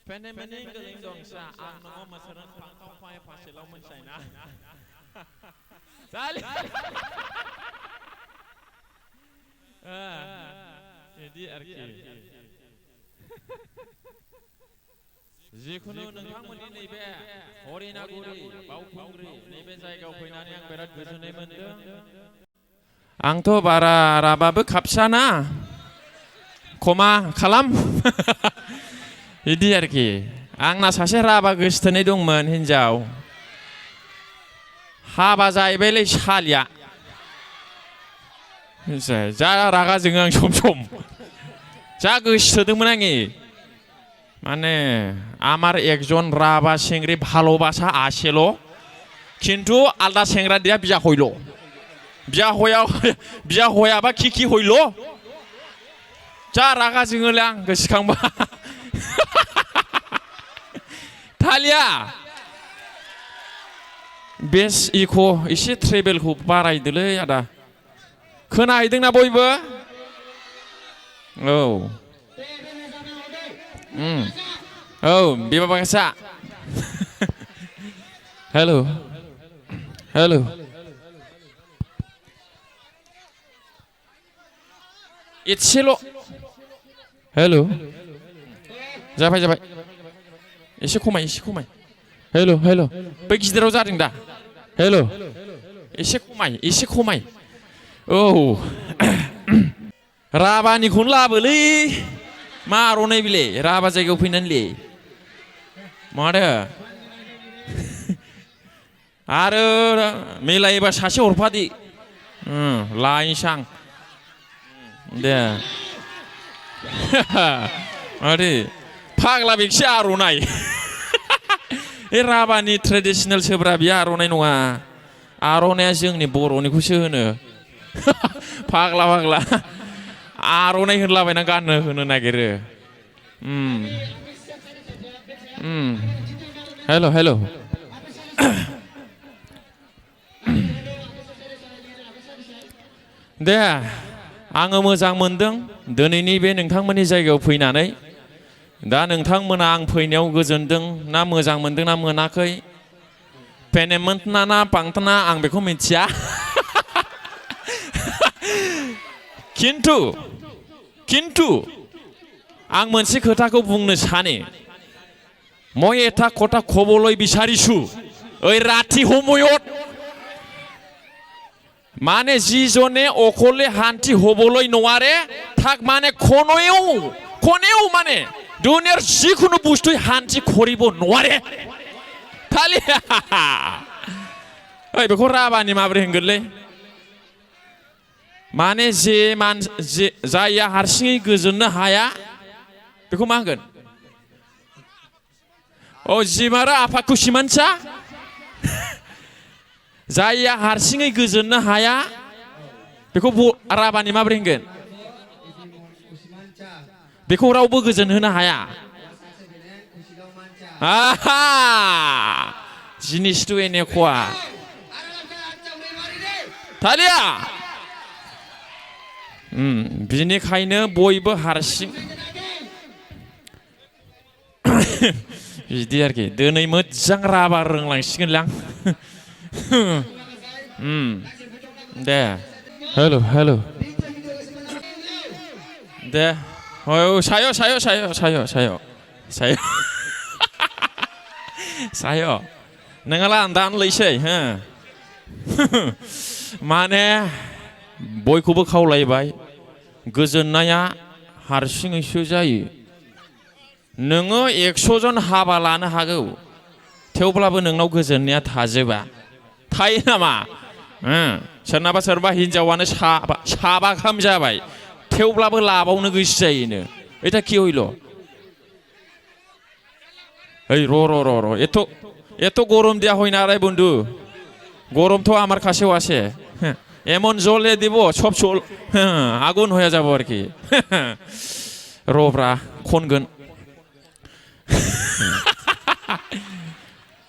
Fenomena geling dongsa ang nungo masarang pangkampay pasilaw mansay na. Sali. Jadi arki. जिखुनु नोंथांमोननि नैबे हरिनागुरि बावखुंग्रि नैबे जायगायाव फैनानै आं बिराद गोजोननाय मोनदों। आंथ' बारा राबाबो खाबसाना खमा खालाम बिदि आरोखि आंना सासे राबा गोसथोनाय दंमोन हिनजाव हाबा जाहैबायलै सालिया जा रागा जोङो आं सम सम जा गोसथोदोंमोन आङो माने আমার একজন রাবা সেংগ্রে ভালোবাসা আসেল কিন্তু আলাদা সেংরা দিয়া বিয়া হইল বিয়া হইয়াবা কি হইল যা রাगा जोङोलै आं गोसोखांबा थालिया बेस इख' एसे ट्रेभेलखौ बारायदोलै आदा खोनाहैदोंना बयबो औ Oh, biba bangsa. Hello. Hello. Itsello. Hello. जाबाय जाबाय एसे खमाय हेल' बै गिदिराव जादों दा हेल' एसे खमाय औ राबानिखौनो लाबोलै मा आर'नाइ बिले राबा जायगायाव फैनानैलै माथो आरो मिलायोबा सासे हरफादि लायनोसै आं दे माथो फाग्ला बेखि आर'नाइ बे राबानि ट्रेडिसनेल सोब्रा बियो आर'नाइ नङा आर'नाइया जोंनि बर'निखौसो होनो फाग्ला आर'नाइ होनलाबायना गाननो होनो नागिरो हेल' दे आङो मोजां मोनदों दिनैनि बे नोंथांमोननि जायगायाव फैनानै दा नोंथांमोना आं फैनायाव गोजोनदों ना मोजां मोनदों ना मोनाखै पेनेमेन्टना ना पांतना आं बेखौ मिथिया खिन्थु आं मोनसे खोथाखौ बुंनो सानो মই এটা কথা ক'বলৈ বিচাৰিছোঁ ওই ৰাতি সময়ত মানে যিজনে অকলে শান্তি হ'বলৈ নোৱাৰে তাক মানে কোনেও মানে দুনিয়াৰ যিকোনো বস্তুই শান্তি কৰিব নোৱাৰে খালি ओइ बेखौ राबानि माबोरै होनगोनलै माने जायया हारसिङै गोजोननो हाया बेखौ मा होनगोन अ जिमारा आफाखौ सिमानसा जायया हारसिङै गोजोननो हाया बेखौ राबानि माबोरै होनगोन बेखौ रावबो गोजोन होनो हाया आहा जिनिसथ' एनेखवा थालिया बिनिखायनो बयबो हारसिं बिदि आरोखि दिनै मोजां राबा रोंलांसिगोनलां दे हेल' दे साय' नोंहाला आं दानलैसै हो माने बयखौबो खावलायबाय गोजोननाया हारसिङैसो जायो नोङो 100 जन हाबा लानो हागौ थेवब्लाबो नोंनाव गोजोननाया थाजोबा थायो नामा सोरबा हिनजावानो साबा गाहाम जाबाय थेवब्लाबो लाबावनो गोसो जायोनो এটা কি হইল এই র এত গরম দেয়া হয় না রে বন্ধু গরম তো আমার কাছেও আছে এমন জলে দিব সব আগুন হয়ে যাব আর কি রब्रा खनगोन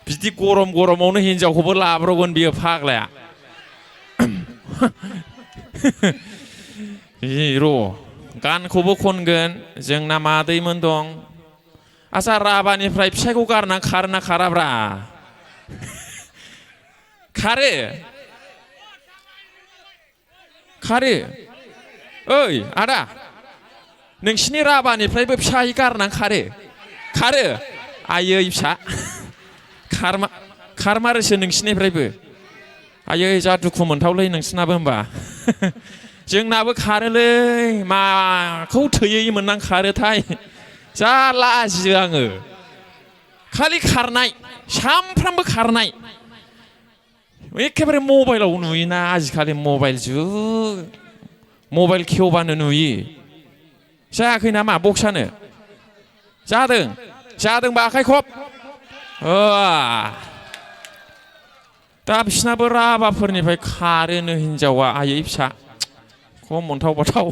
बिदि गरमावनो हिनजावखौबो लाब्रगोन बियो फाग्लाया र' गानखौबो खनगोन जोंना मादैमोन दं आसा राभानिफ्राय फिसायखौ गारना खारोना खाराब्रा खारो खारो ओइ आदा नोंसिनि राभानिफ्रायबो फिसाय गारना खारो खारो आयै फिसा खारमारोसो नोंसिनिफ्रायबो आयै जा दुखु मोनथावलै नोंसिनाबो होमबा जोंनाबो खारोलै माखौ थैयै मोननां खारोथाय जा लाजियो आङो खालि खारनाय सामफ्रामबो खारनाय एखेबारे मबाइलाव नुयोना आजिखालि मबाइल जुग मबाइल खेवबानो नुयो जायाखै नामा बक्सानो जादों जादोंबा आखाइ खब दा बिसनाबो राभाफोरनिफ्राय खारोनो हिनजावा आयै फिसा खम मोनथाव बाथाव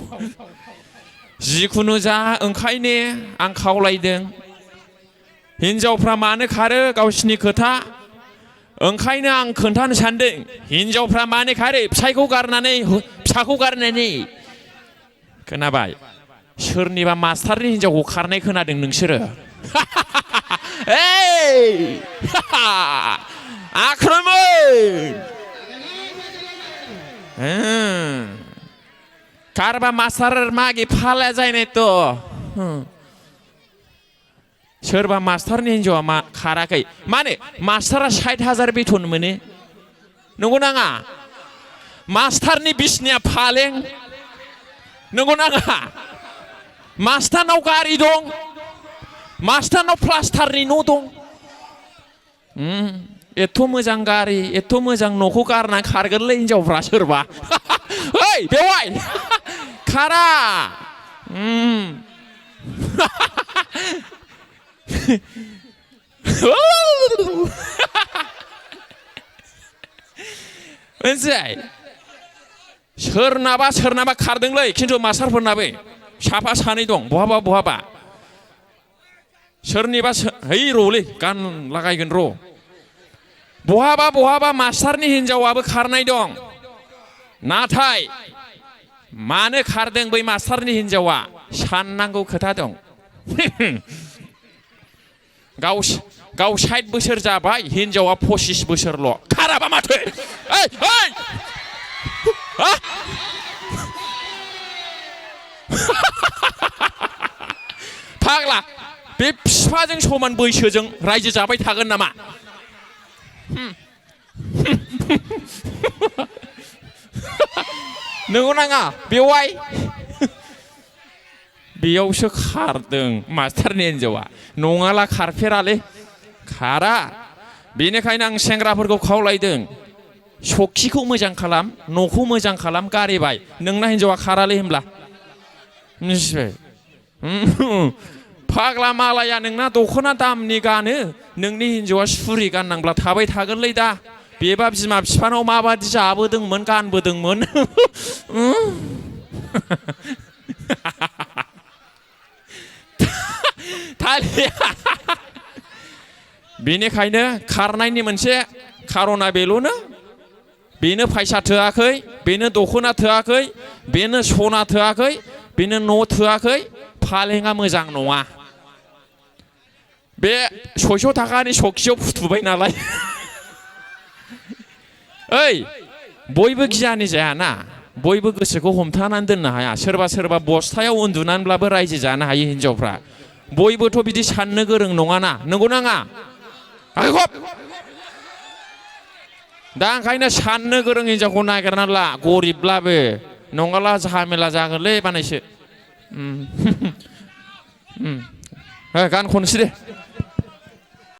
जिखुनु जा ओंखायनो आं खावलायदों हिनजावफ्रा मानो खारो गावसिनि खोथा ओंखायनो आं खोन्थानो सानदों हिनजावफ्रा मानो खारो फिसायखौ गारनानै फिसाखौ गारनानै खोनाबाय सोरनिबा मास्टारनि हिनजावखौ खारनाय खोनादों नोंसोरो आक्रमण कारबा मास्टार मागे फाला जायनाय तो सोरबा मास्टारनि हिनजावा मा खाराखै माने मास्टारा 60,000 बेथन मोनो नंगौ नाङा मास्टारनि बिसनिया फालें नंगौ नाङा मास्टारनाव गारि दं मास्टारनाव प्लास्टारनि न' दं एथ' मोजां गारि एथ' मोजां न'खौ गारना खारगोनलै हिनजावफ्रा सोरबा ओइ बेवाय खारा मोनथिबाय सोरनाबा सोरनाबा खारदोंलै खिन्थु मास्टारफोरनाबो साफा सानै दं बहाबा बहाबा सोरनिबा है र'लै गान लागायगोन र' बहाबा बहाबा मास्टारनि हिनजावाबो खारनाय दं नाथाय मानो खारदों बै मास्टारनि हिनजावा साननांगौ खोथा दं गाव 60 बोसोर जाबाय हिनजावा 25 बोसोरल' खाराबा माथो फाग्ला बे बिफाजों समान बैसोजों रायजो जाबाय थागोन नामा नंगौ नाङा बेवाय बेयावसो खारदों मास्टारनि हिनजावा नङाला खारफेरालै खारा बेनिखायनो आं सेंग्राफोरखौ खावलायदों सखिखौ मोजां खालाम न'खौ मोजां खालाम गारिबाय नोंना हिनजावा खारालै होनब्ला मिथिबाय फाग्ला मालाया नोंना दख'ना दामनि गानो नोंनि हिनजावा सुरि गाननांब्ला थाबाय थागोनलै दा बेबा बिमा बिफानाव माबादि जाबोदोंमोन गानबोदोंमोन बेनिखायनो खारनायनि मोनसे खारना बेल'नो बेनो फैसा थोआखै बेनो दख'ना थोआखै बेनो सना थोआखै बेनो न' थोआखै फालेङा मोजां नङा बे 600 थाखानि सखियाव फुथुबाय नालाय ओइ बयबो गियानि जायाना बयबो गोसोखौ हमथानानै दोननो हाया सोरबा सोरबा बस्थायाव उन्दुनानैब्लाबो रायजो जानो हायो हिनजावफ्रा बयबोथ' बिदि साननो गोरों नङाना नंगौ नाङा दा ओंखायनो साननो गोरों हिनजावखौ नागिरना ला गरिबब्लाबो नङाला झामेला जागोनलै बानायसो गान खनसै दे